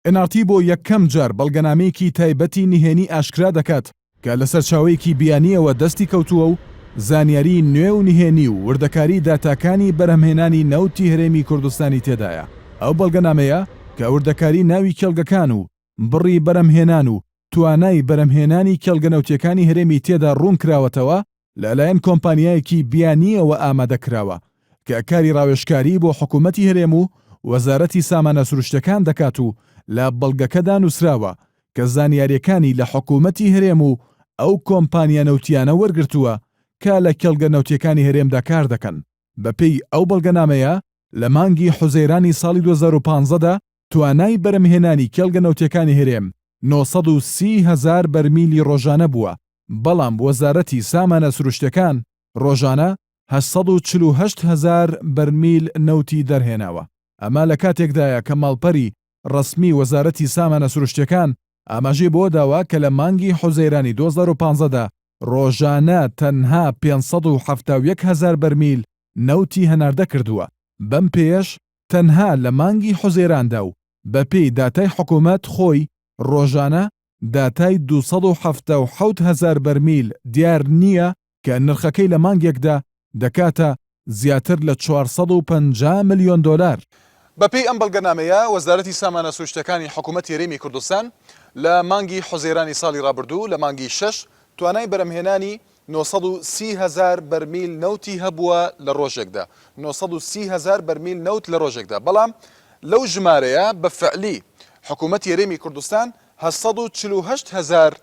ئێن ئاڕ تی بۆ یەکەم جار بەڵگەنامەیەکی تایبەتی نهێنی ئاشکرا دەکات کە لە سەرچاوەیەکی بیانییەوە دەستی کەوتووە و زانیاری نوێ و نهێنی و وردەکاری داتاکانی بەرهەمهێنانی نەوتی هەرێمی کوردستانی تێدایە. ئەو بەڵگەنامەیە کە وردەکاری ناوی کێڵگەکان و بڕی بەرهەمهێنان و توانای بەرهەمهێنانی کێڵگە نەوتییەکانی هەرێمی تێدا ڕوون کراوەتەوە، لەلایەن کۆمپانیایەکی بیانییەوە ئامادە کراوە کە کاری ڕاوێژکاری بۆ حکوومەتی هەرێم و وەزارەتی سامانە سروشتیەکان دەکات و لە بەڵگەکەدا نووسراوە کە زانیارییەکانی لە حکوومەتی هەرێم و ئەو کۆمپانیا نەوتییانە وەرگرتووە کە لە کێڵگە نەوتییەکانی هەرێمدا کار دەکەن. بەپێی ئەو بەڵگەنامەیە، لە مانگی حوزەیرانی ساڵی 2015 دا توانای بەرهەمهێنانی کێڵگە نەوتییەکانی هەرێم 930 هەزار بەرمیلی ڕۆژانە بووە، بەڵام وەزارەتی سامانە سروشتیەکان ڕۆژانە 848 هەزار بەرمیل نەوتی دەرهێناوە. ئەمە لە کاتێکدایە کە ماڵپەری ڕەسمی وەزارەتی سامانە سروشتیەکان ئاماژەی بەوە داوە کە لە مانگی حوزەیرانی 2015 دا ڕۆژانە تەنها 571 هەزار بەرمیل نەوتی هەناردە کردووە، بەم پێیەش تەنها لە مانگی حوزەیراندا و بەپێی داتای حکومەت خۆی ڕۆژانە داتای 277 هەزار بەرمیل دیار نییە کە نرخەکەی لە مانگێکدا دەکاتە زیاتر لە 450 ملیۆن دۆلار. بەپێی ئەم بەڵگەنامەیە، وەزارەتی سامانە سروشتیەکانی حکومەتی هەرێمی کوردستان لە مانگی حوزەیرانی ساڵی ڕابردوو لە مانگی شەش توانای بەرهەمهێنانی 930 هەزار بەرمیل نەوتی هەبووە لە ڕۆژێکدا 930 هەزار بەرمیل نەوت لە ڕۆژێکدا بەڵام لەو ژمارەیە بە فعلی حکومەتی هەرێمی کوردستان 848 هەزار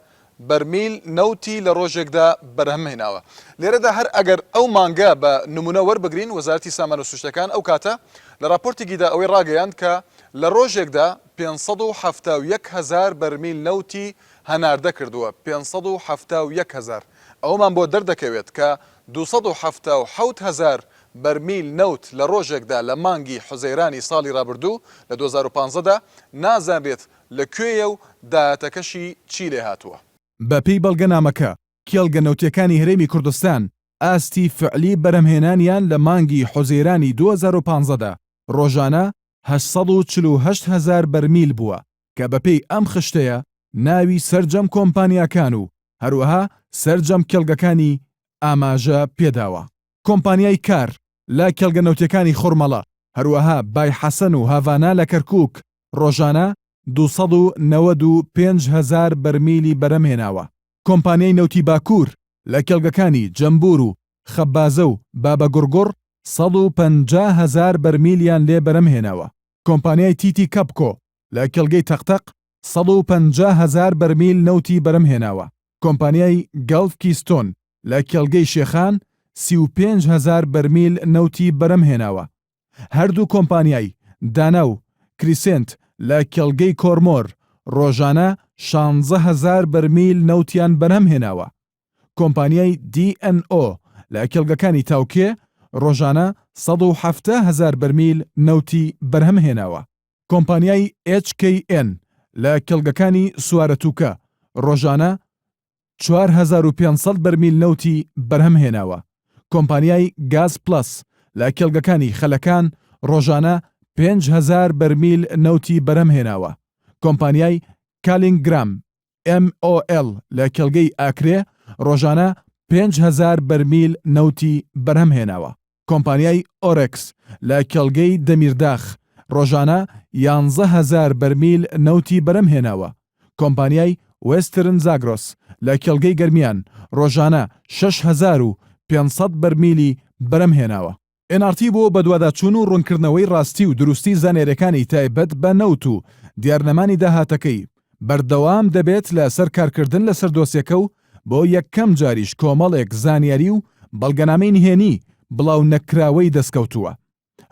بەرمیل نەوتی لە ڕۆژێکدا بەرهەم هێناوە. لێرەدا هەر ئەگەر ئەو مانگە بە نمونە وەربگرین وەزارەتی سامانە سروشتیەکان ئەو کاتە لە ڕاپۆرتێکیدا ئەوەی ڕاگەیاند کە لە ڕۆژێکدا 571 هەزار بەرمیل نەوتی هەناردە کردووە، 571 هەزار، ئەوەمان بۆ دەردەکەوێت کە 277 هەزار بەرمیل نەوت لە ڕۆژێکدا لە مانگی حوزەیرانی ساڵی ڕابردوو لە 2015 دا نازانرێت لە کوێیە و داهاتەکەشی چی لێهاتووە. بەپێی بەڵگەنامەکە، کێڵگە نەوتییەکانی هەرێمی کوردستان ئاستی فعلی بەرهەمهێنانیان لە مانگی حوزەیرانی 2015 دا ڕۆژانە 848 هەزار بەرمیل بووە کە بەپێی ئەم خشتەیە ناوی سەرجەم کۆمپانیاکان و هەروەها سەرجەم کێڵگەکانی ئاماژە پێداوە. کۆمپانیای کار لە کێڵگە نەوتییەکانی خورمەڵە، هەروەها بای حەسەن و هاڤانا لە کەرکووک ڕۆژانە 295 هەزار بەرمیلی بەرهەمهێناوە. کۆمپانیای نەوتی باکوور لە کێڵگەکانی جەمبوور و خەبازە و بابەگوڕگوڕ 150 هەزار بەرمیلیان لێ بەرهەمهێناوە. کۆمپانیای تیتی کەپکۆ لە کێڵگەی تەقتەق 150 هەزار بەرمیل نەوتی بەرهەمهێناوە. کۆمپانیای گەڵف کیستۆن لە کێڵگەی شێخان 35 هەزار بەرمیل نەوتی بەرهەمهێناوە. هەردوو کۆمپانیای، دانا و کریسێنت، لە کێڵگەی کۆرمۆر ڕۆژانە شانزە هەزار بەرمیل نەوتیان بەرهەم هێناوە. کۆمپانیای دی ئێن ئۆ لە کێڵگەکانی تاوکێ ڕۆژانە 170 هەزار بەرمیل نەوتی بەرهەم هێناوە. کۆمپانیای ئێچ کەی ئێن لە کێڵگەکانی سوارەتوکە ڕۆژانە 4500 بەرمیل نەوتی بەرهەم هێناوە. کۆمپانیای گاز پڵەس لە کێڵگەکانی خەلەکان ڕۆژانە 5000 بەرمیل نەوتی بەرهەم هێناوە. کۆمپانیای کالینگرام MOL لە کێڵگەی ئاکرێ ڕۆژانە 5000 بەرمیل نەوتی بەرهەم هێناوە. کۆمپانیای ئۆرێکس لە کێڵگەی دەمیرداخ ڕۆژانە 11 هەزار بەرمیل نەوتی بەرهەم هێناوە. کۆمپانیای وێسترن زاگرۆس لە کێڵگەی گەرمیان ڕۆژانە 6500 بەرمیلی بەرهەم هێناوە. ئێن ئاڕ تی بۆ بەدواداچوون و ڕوونکردنەوەی ڕاستی و دروستی زانیارییەکانی تایبەت بە نەوت و دیارنەمانی داهاتەکەی، بەردەوام دەبێت لە سەر کارکردن لەسەر دۆسیەکە و بۆ یەکەم جاریش کۆمەڵێک زانیاری و بەڵگەنامەی نهێنی بڵاونەکراوەی دەستکەوتووە.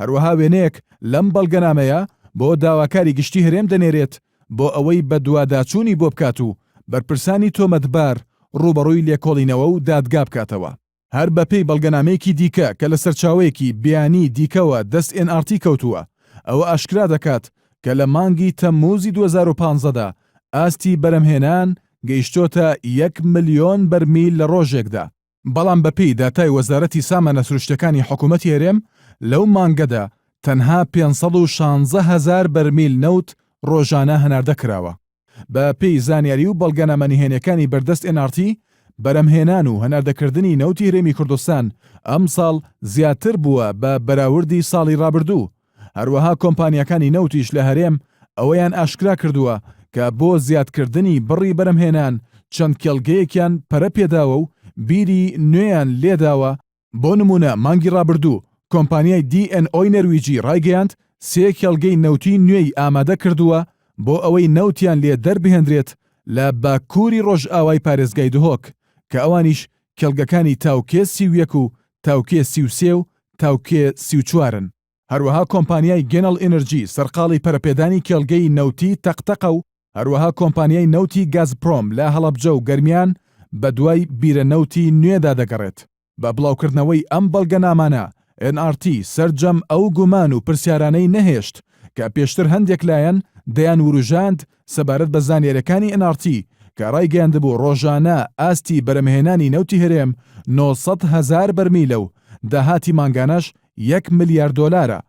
هەروەها وێنەیەک لەم بەڵگەنامەیە بۆ داواکاری گشتی هەرێم دەنێرێت بۆ ئەوەی بەدواداچوونی بۆ بکات و بەرپرسانی تۆمەتبار ڕووبەڕووی لێکۆڵینەوە و دادگا بکاتەوە. هەر بەپێی بەڵگەنامەیەکی دیکە کە لە سەرچاوەیەکی بیانی دیکەوە دەست ئێن ئاڕ تی کەوتووە، ئەوە ئاشکرا دەکات کە لە مانگی تەمموزی 2015 دا ئاستی بەرهەمهێنان گەیشتۆتە یەک ملیۆن بەرمیل لە ڕۆژێکدا، بەڵام بەپێی داتای وەزارەتی سامانە سروشتیەکانی حکومەتی هەرێم لەو مانگەدا تەنها 516 هەزار بەرمیل نەوت ڕۆژانە هەناردە کراوە. بە پێی زانیاری و بەڵگەنامە نهێنیەکانی بەردەست ئێن ئاڕ تی، بەرهەمهێنان و هەناردەکردنی نەوتی هەرێمی کوردستان ئەمساڵ زیاتر بووە بە بەراوردی ساڵی ڕابردوو، هەروەها کۆمپانیاکانی نەوتیش لە هەرێم ئەوەیان ئاشکرا کردووە کە بۆ زیادکردنی بڕی بەرهەمهێنان چەند کێڵگەیەکیان پەرە پێداوە و بیری نوێیان لێداوە، بۆ نموونە مانگی ڕابردوو کۆمپانیای دی ئێن ئۆی نەرویجی ڕایگەیاند سێ کێڵگەی نەوتی نوێی ئامادە کردووە بۆ ئەوەی نەوتیان لێ دەربهێندرێت لە باکووری ڕۆژئاوای پارێزگای دهۆک کە ئەوانیش کێڵگەکانی تاوکێ 31 و تاوکێ 33 و تاوکێ 34 ن. هەروەها کۆمپانیای گێنەڵ ئینرجی سەرقاڵی پەرەپێدانی کێڵگەی نەوتی تەقتەقە و هەروەها کۆمپانیای نەوتی گازپرۆم لە هەڵەبجە و گەرمیان بەدوای بیرە نەوتی نوێدا دەگەڕێت. بە بڵاوکردنەوەی ئەم بەڵگەنامانە، ئێن ئاڕ تی سەرجەم ئەو گومان و پرسیارانەی نەهێشت کە پێشتر هەندێک لایەن دەیان وروژاند سەبارەت بە زانیاریەکانی ئێن ئاڕ تی کە ڕایگەیاندبوو ڕۆژانە ئاستی بەرەمهێنانی نەوتی هەرێم 900 هەزار بەرمیلە و داهاتی مانگانەش یەک ملیار دۆلارە.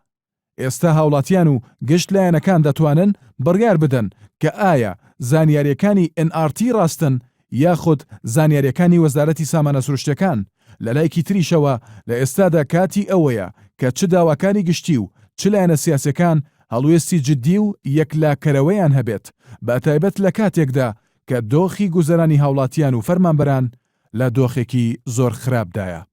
ئێستا هاوڵاتیان و گشت لایەنەکان دەتوانن بڕیار بدەن کە ئایا زانیارییەکانی ئێن ئاڕ تی ڕاستن یاخود زانیارییەکانی وەزارەتی سامانە سروشتیەکان، لەلایکی تریشەوە لە ئێستادا کاتی ئەوەیە کە چ داواکاری گشتی و چ لایەنە سیاسیەکان هەڵوێستی جدی و یەکلاکەرەوەیان هەبێت بەتایبەت لە کاتێکدا کە دۆخی گوزەرانی هاوڵاتیان و فەرمانبەران لە دۆخێکی زۆر خراپدایە.